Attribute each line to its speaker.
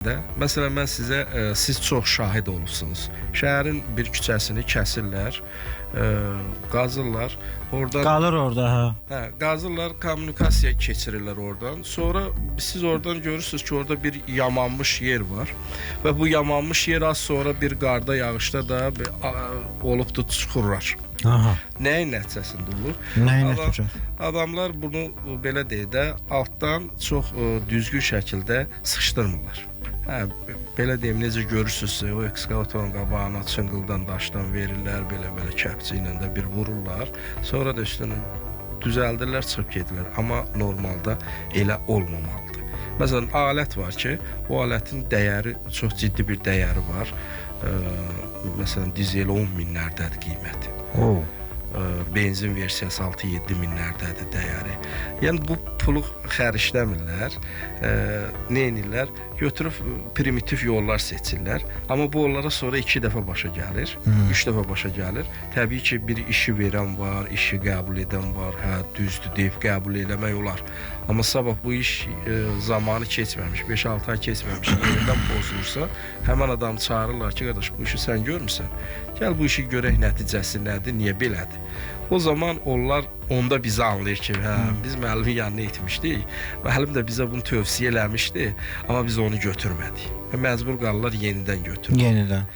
Speaker 1: Də. Məsələn, mən sizə siz çox şahid olubsunuz. Şəhərin bir küçəsini kəsirlər, qazırlar. Oradan
Speaker 2: Qalır orada hə.
Speaker 1: Hə, qazırlar, kommunikasiya keçirirlər oradan. Sonra siz oradan görürsüz ki, orada bir yamanmış yer var və bu yamanmış yer az sonra bir qarda, yağışda da bir, olubdu çuxurlar.
Speaker 2: Aha.
Speaker 1: Nəyin nəticəsində olur?
Speaker 2: Nəyin nəticəsi?
Speaker 1: Adamlar bunu belə deyək də altdan çox düzgün şəkildə sıxışdırmırlar. Hə, belə deyim, necə görürsünüzsə, o ekskavatorun qabağına çınqıldan, daşdan verirlər, belə-belə kəpçə ilə də bir vururlar. Sonra da üstünü düzəldirlər, çıxıb gedirlər. Amma normalda elə olmamalıdır. Məsələn, alət var ki, o alətin dəyəri çox ciddi bir dəyəri var. Məsələn, dizel 10 minlərdədir qiyməti.
Speaker 2: Oo.
Speaker 1: Benzin versiyası 6-7 minlərdədir dəyəri. Yəni bu pulu xərcləmirlər. Nə edirlər? Götürüb primitiv yollar seçirlər. Amma bu onlara sonra 2 dəfə başa gəlir, 3 dəfə başa gəlir. Təbii ki, bir işi verən var, işi qəbul edən var. Hə, düzdür deyib qəbul eləmək olar. Amma sabah bu iş zamanı keçməmiş, 5-6 ay keçməmiş yenidən pozulursa, həmin adamı çağırırlar ki, qardaş, bu işi sən görmüsən. Gəl bu işi görək nəticəsi nədir, niyə belədir. O zaman onlar onda bizi anlayır ki, hə, biz müəllimin yanına etmişdik. Müəllim də bizə bunu tövsiyə eləmişdi, amma biz onu götürmədik. Və məcbur qalırlar yenidən götürmək.
Speaker 2: Yenidən.